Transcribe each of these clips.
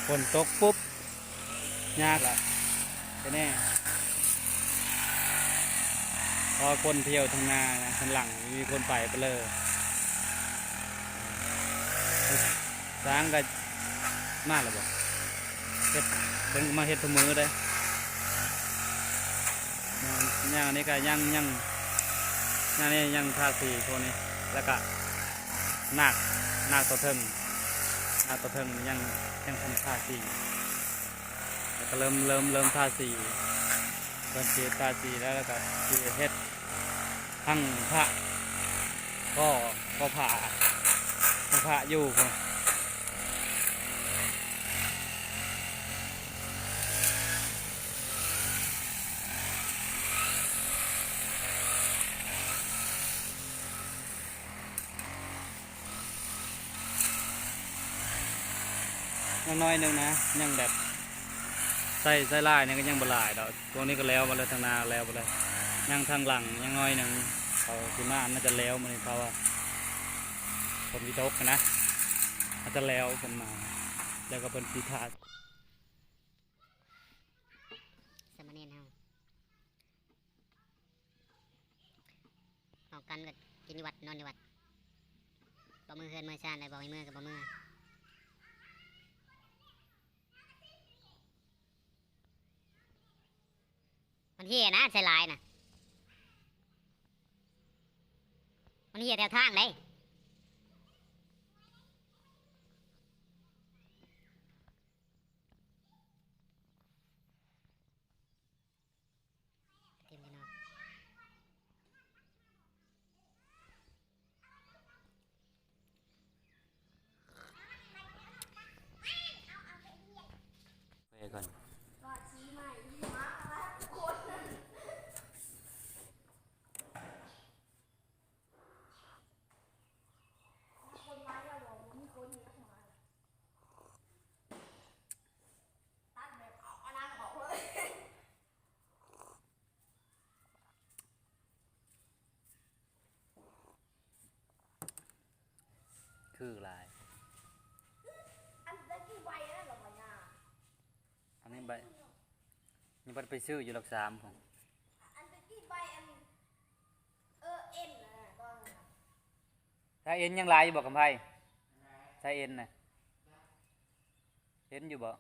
ຝົນຕົກປຸບ ຍາກລະ ເປັນແນ່ ພໍຄົນທ່ຽວທາງໜ້ານະ ທາງຫຼັງມີຄົນໄປເບີ ຊ່າງກະມາແລ້ວບໍ? ເຮັດ ເພິ່ນມາເຮັດທຸກມື້ເດ້. ຢ່າງອັນນີ້ກະຍັງ ຍັງ ຢ່າງນີ້ຍັງທາສີພວກນີ້ ແລ້ວກະນາກ ນາກຕົວເທິງ ນາກຕົວເທິງຍັງ ຍັງທັນທາສີ ແລ້ວກະເລີ່ມ ເລີ່ມ ເລີ່ມທາສີ ເພິ່ນຊິທາສີແລ້ວ ແລ້ວກະຊິເຮັດ ທັງພະ ກໍ ກໍຜ້າ ທັງພະຢູ່ພຸ້ນ. ຍັງໜ້ອຍໜຶ່ງນະ ຍັງແບບ ໃສ່ ໃສ່ຫຼາຍນີ້ກະຍັງບໍ່ຫຼາຍດອກ. ພວກນີ້ກະແລ້ວໝົດແລ້ວ ທາງໜ້າແລ້ວໝົດແລ້ວ ຍັງທາງຫຼັງຍັງໜ້ອຍໜຶ່ງ. ເຂົາຊິມາ ໜ້າຈະແລ້ວມື້ນີ້ ເພາະວ່າຝົນຊິຕົກຫັ້ນນະ ໜ້າຈະແລ້ວເພິ່ນມາ ແລ້ວກະເພິ່ນຊິທາ ສາມະເນນເຮົາ ເຮົາກັນກະກິນຢູ່ວັດ ນອນຢູ່ວັດ ບໍ່ເມືອເຮືອນເມືອຊານ ໄດ້ບອກໃຫ້ເມືອກະບໍ່ເມືອ. ມັນເຫ່ຍນະ ໃສ່ຫຼາຍນະ ມັນເຫ່ຍແຖວທາງເດ້. ຄືຫຼາຍ ອັນຕະກີ້ໃບອັນນັ້ນລະບໍ່ຍາ ອັນນີ້ໃບ ນີ້ບັດໄປຊື້ຢູ່ຫຼັກສາມພຸ້ນ ອັນຕະກີ້ໃບອັນ ເອີ ເອັນນະ ຖ້າເອັນຍັງຫຼາຍຢູ່ບໍ່ ຄຳໄພ? ຖ້າເອັນນະ ເຫັນຢູ່ບໍ່?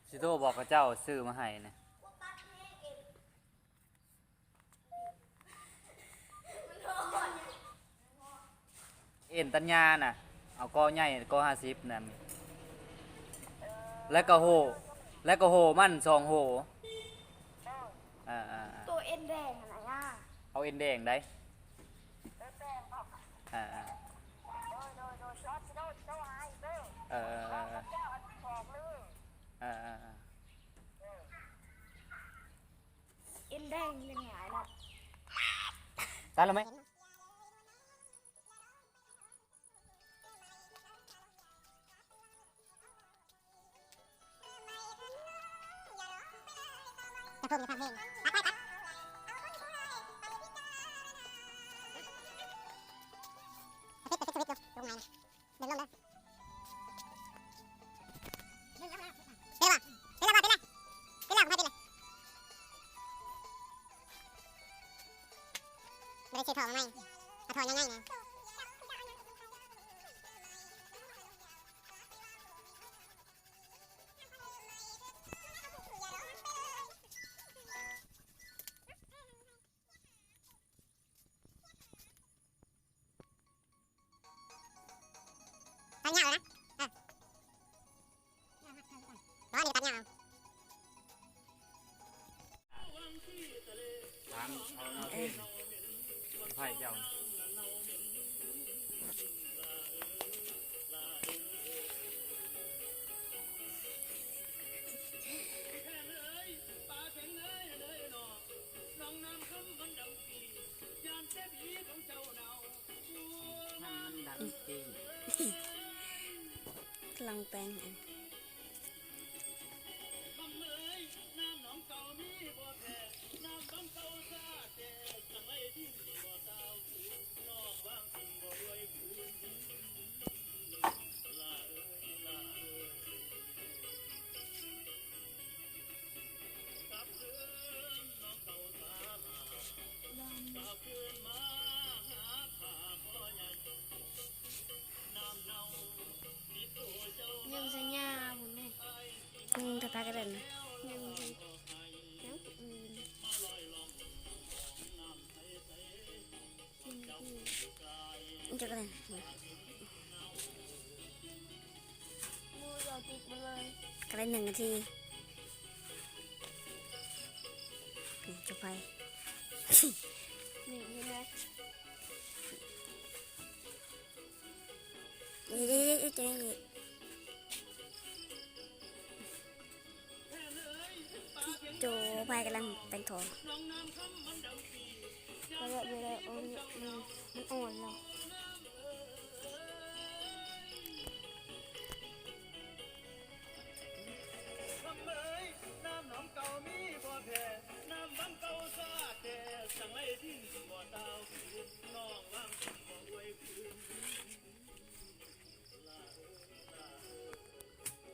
ຊິໂທບອກເຂົາເຈົ້າຊື້ມາໃຫ້ນະ ເອັນຕັດຫຍ້ານະ ເອົາກໍໃຫຍ່ ກໍຫ້າສິບນະ ແລ້ວກະໂຫ ແລ້ວກະໂຫມັນສອງໂຫ. ເອີ ເອີ ເອີ ໂຕເອັນແດງຫັ້ນນະ ເອົາເອັນແດງໃດ. ເອີ ເອີ ເອີ ເອີ ເອີ ເອີ ເອີ ເອີ ເອີ ເອັນແດງເປັນຫຍັງເນາະ ຕັດແລ້ວໄໝ? ຈະເພີ່ມຢູ່ທາງເພງ ຕັດໄປ ຕັດ ເຮັດ ເຮັດສະວິດຢູ່ ລົງໃນນະ ເບິ່ງລົງເດີ ເປັນແລ້ວບໍ່? ເປັນແລ້ວ ເປັນແລ້ວ ເປັນແລ້ວ ບໍ່ໄດ້ຊື້ທໍ່ມາໃໝ່ ເອົາທໍ່ໃຫຍ່ໆນະ. ຕັດຍາວເລີຍນະ ເອີ ບໍ່ ນີ້ຕັດຍາວເອົາ ຖາມເອົາເນາະ ເອີ ໄຜເຈົ້າ. ກຳລັງແປງໃຫ້. ນ້ຳໜອງເກົ່າມີບໍ່ແທ້ ນ້ຳບາງເກົ່າຊາແທ້ ຈັ່ງໄດ້ດິນບໍ່ຊາວ ນ້ອງວາງສິ່ງບໍ່ດ້ວຍຄູ ເອີ ແນວອື່ນ ກິນອີ່ຫຍັງ ມັນຈະກະໄລ ໝູ່ເຈົ້າຕິດໝົດເລີຍ ກະໄລໜຶ່ງນາທີ ນີ້ ຈຸດໄຟ ນີ້ ເຫັນໄໝ? ນີ້ ນີ້ ນີ້ ນີ້ ໂຈ ໄຟກຳລັງແຕ່ງທ່ອ ເວລາ ເວລາ ມັນ ມັນອ່ອນແລ້ວ.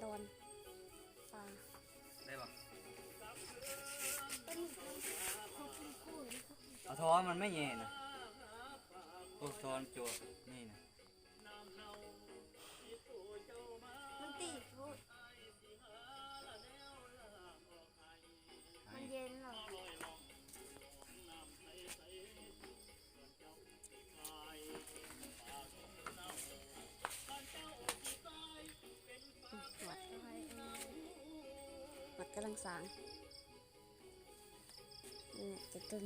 ດອນ ປາ ໄດ້ບໍ່? ເອົາທ້ອງມັນໄມ່ແຍ່ນະ ໂອ້ ທ້ອງໂຈະນີ້ນະ ມັນຕີບໂພດ ມັນເຢັນເນາະ. ອືມ ຫວັດ ຫວັດກຳລັງສ້າງ ນີ້ ຈະຕຶງ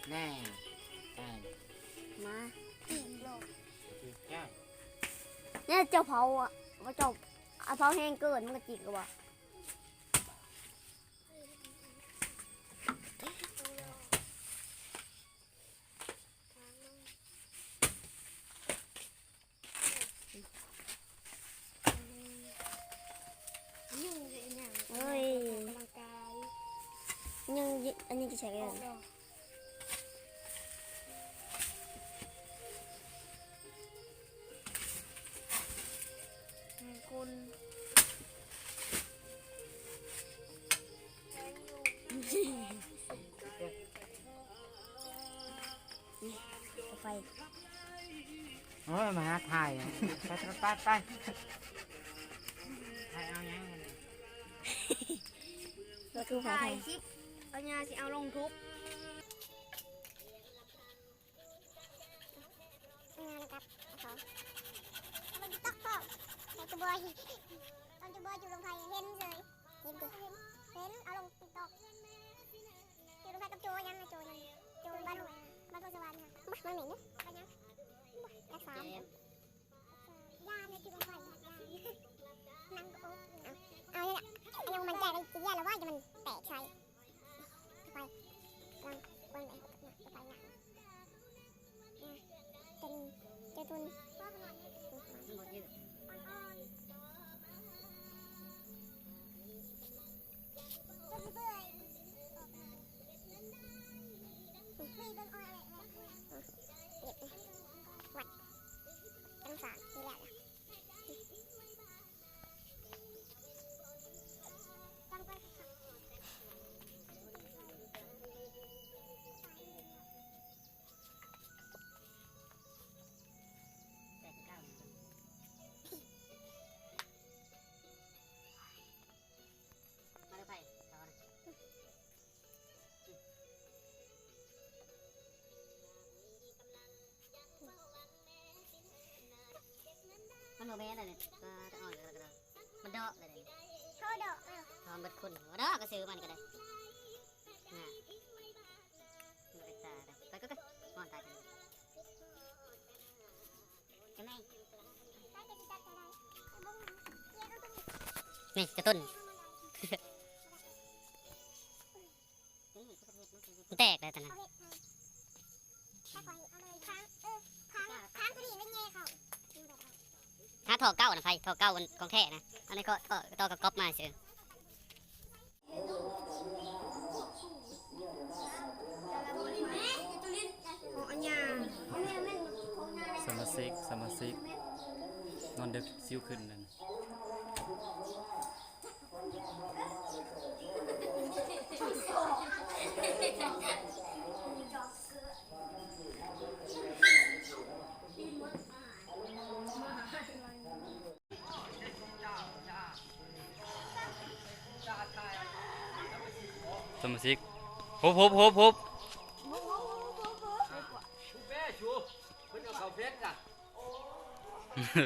ແນ່ ມາ ຕີໂລດ ແນ່ ເຈົ້າເຜົາອະ ວ່າເຈົ້າ ອາ ເຜົາແຮງເກີນ ມັນກະຈິກກະວ່າ. ເອີຍ ອອກກຳລັງກາຍ ຍັງ ອັນນີ້ຈະໃຊ້ໄດ້ ອອກແລ້ວ ຄົນ ນີ້ ເອົາໄປ ໂອ້ຍ ມາຫາຖ່າຍ ໄປ ໄປ ໄປ ຖ່າຍເອົາຫຍັງ ກໍຄືຖ່າຍ ຖ່າຍຄລິບ ເອົາຍາຊິເອົາລົງທຸກ ງານກັບເຂົາ ເບິ່ງຕິກຕັອກພ້ອມ ແລ້ວຈຸບອຍ ຕອນຈຸບອຍຢູ່ລົງໄພເຫັນເສີຍ ເຫັນຕິ ເຫັນເອົາລົງຕິກຕັອກ ຢູ່ລົງໄພກັບໂຈຫຍັງນະ ໂຈຫຍັງ ໂຈບ້ານ ບ້ານໂພນສະຫວັນນະ ບາດມັນເໝັນເນາະ ບ້ານຫຍັງ ບາດ ຮັກສາ ຢ້ານນະ ຢູ່ລົງໄພ ຢ້ານ ນັ່ງໂອະ ເອົາ ເອົານີ້ລະ ຍັງບໍ່ໝັ້ນໃຈເລີຍ ຊິຢ້ານລະວ່າ ຈະມັນແຕກໃສ່ ໄປ ລອງ ກວນໄປ ໄປນະ ຕົວນີ້ ເຈົ້າທຸນ ມັນບໍ່ຍືດ ວັດ ຕັ້ງສາມ ນີ້ແຫຼະ ມັນບໍ່ແມ່ນແລ້ວນີ້ ມັນດອກແລ້ວນີ້ ໂທດອກແລ້ວ ທອນເບິດຄຸນ ບໍ່ດອກກະຊື້ມັນກະໄດ້ ນະ ບໍ່ເປັນຕາໄດ້ ໄປ ໄປ ໄປ ຮ້ອນຕາຍ ນີ້ກະຕົ້ນ ມັນແຕກແລ້ວຕອນນັ້ນ ຫາທໍ່ເກົ່ານະ ໃຜ ທໍ່ເກົ່າອັນຂອງແທ້ນະ ອັນນີ້ກໍຕໍ່ ຕໍ່ກັບກັອບມາຊື່. ສະມາຊິກ ສະມາຊິກ ນອນດຶກຊິວຂຶ້ນນັ້ນ. ສະມາຊິກ ຮົບ ຮົບ ຮົບ ຮົບ ແມ່ຊູ ເພິ່ນເອົາເຂົ້າເພັດນະ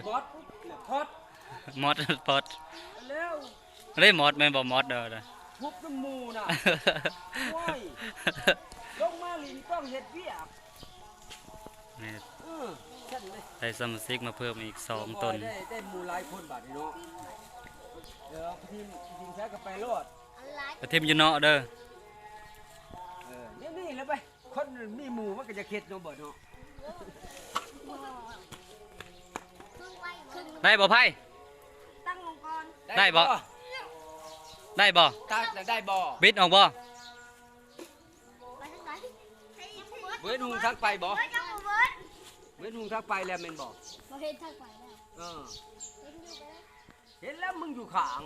ມອດ ແລ້ວພອດ ມອດ ພອດ ແລ້ວ ເດ້ ມອດແມ່ນບໍ່? ມອດເດີ ທຸບນຳໝູ່ນະ ໂອ້ຍ ລົງມາຫຼິ້ນຕ້ອງເຮັດວຽກ ນີ້ ເອີ ຊັ້ນເລີຍ ໄດ້ສະມາຊິກມາເພີ່ມອີກສອງຕົນ ໄດ້ ໄດ້ໝູ່ຫຼາຍຄົນບາດນີ້ເນາະ ເອີ ທີມ ທີມໃສກໍໄປໂລດ ໄປທີມຢູ່ເນາະເດີ ເອີ ແນວນີ້ແຫຼະໄປ ຄົນມີໝູ່ມັນກໍຢາກເຮັດເນາະ ບໍ່ເນາະ ໄດ້ບໍ່ໄພ? ຕັ້ງລົງກ່ອນ ໄດ້ບໍ່? ໄດ້ບໍ່? ຕັດແລ້ວໄດ້ບໍ່? ບິດອອກບໍ່? ເວີດຫຸງທາງໄປບໍ່? ເວີດຫຸງທາງໄປແລ້ວແມ່ນບໍ່? ບໍ່ເຫັນທາງໄປແລ້ວ ເອີ ເຫັນຢູ່ ເຫັນແລ້ວມຶງຢູ່ຂ້າງ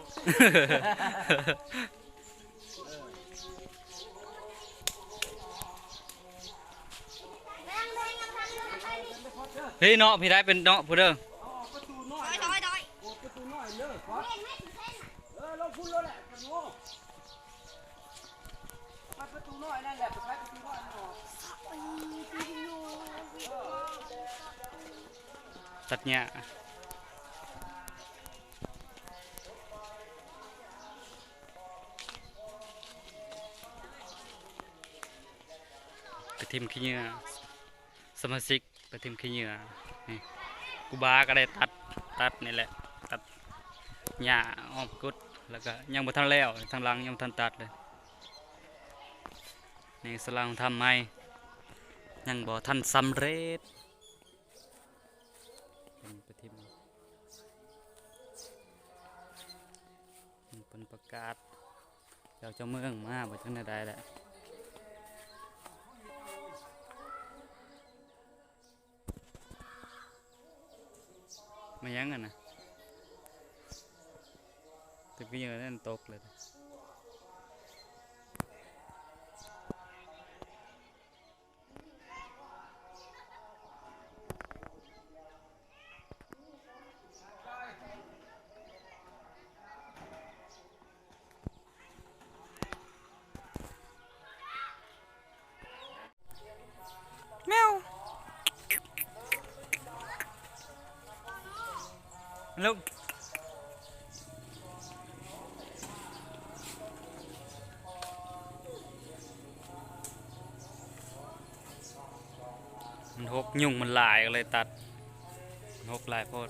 ພີ້ເນາະ ພີ້ໄດ້ເປັນເນາະ ຜູ້ເດີ ເອົາປະຕູນ້ອຍ ໂອ້ ປະຕູນ້ອຍເດີ ເອີ ລົງພຸ້ນໂລດແຫຼະ ປະຕູ ໄປປະຕູນ້ອຍນັ້ນແຫຼະ ໄປປະຕູນ້ອຍນັ້ນອອກ ຕັດຫຍ້າ ໄປຖິ້ມຂີ້ເຫຍື້ອ ສະມາຊິກ ໄປຖິ້ມຂີ້ເຫຍື້ອ ນີ້ ຄູບາກໍໄດ້ຕັດ ຕັດນີ້ແຫຼະ ຕັດຫຍ້າອ້ອມກຸດ ແລ້ວກໍຍັງບໍ່ທັນແລ້ວ ທາງຫຼັງຍັງບໍ່ທັນຕັດເລີຍ ນີ້ສາລາໂຮງທຳໃໝ່ ຍັງບໍ່ທັນສຳເລັດ ເພິ່ນໄປຖິ້ມ ເພິ່ນປະກາດ ເຈົ້າ ເຈົ້າເມືອງມາບໍ່ ຈັ່ງໃດແຫຼະ ມາຫຍັງຫັ້ນນະ ຕຶກຢູ່ນັ້ນຕົກເລີຍ. ແມວ ລົງ ມັນຫົກ ຍຸງມັນຫຼາຍກໍເລີຍຕັດ ມັນຫົກຫຼາຍໂພດ.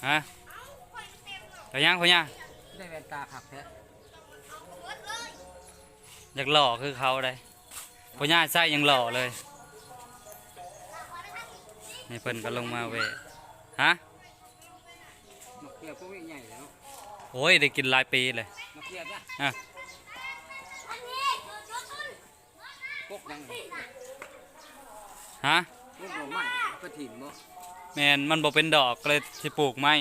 ຮະ ໄປຍັງ ໄປຍັງ ໄດ້ແວ່ນຕາຄັກແທ້ ຢາກຫຼໍ່ຄືເຂົາໄດ໋ ພໍ່ຍ່າໃສ່ຍັງຫຼໍ່ເລີຍ. ນີ້ເພິ່ນກໍລົງມາແວ່ ຮະ ໝາກເຂືອພວກນີ້ໃຫຍ່ແລ້ວເນາະ ໂອ້ຍ ໄດ້ກິນຫຼາຍປີເລີຍ ໝາກເຂືອນະ ຮະ ກົກຫຍັງ ຮະ ກົກດອກໄມ້ ໄປຖິ້ມບໍ່? ແມ່ນ ມັນບໍ່ເປັນດອກ ກໍເລີຍຊິປູກໃໝ່.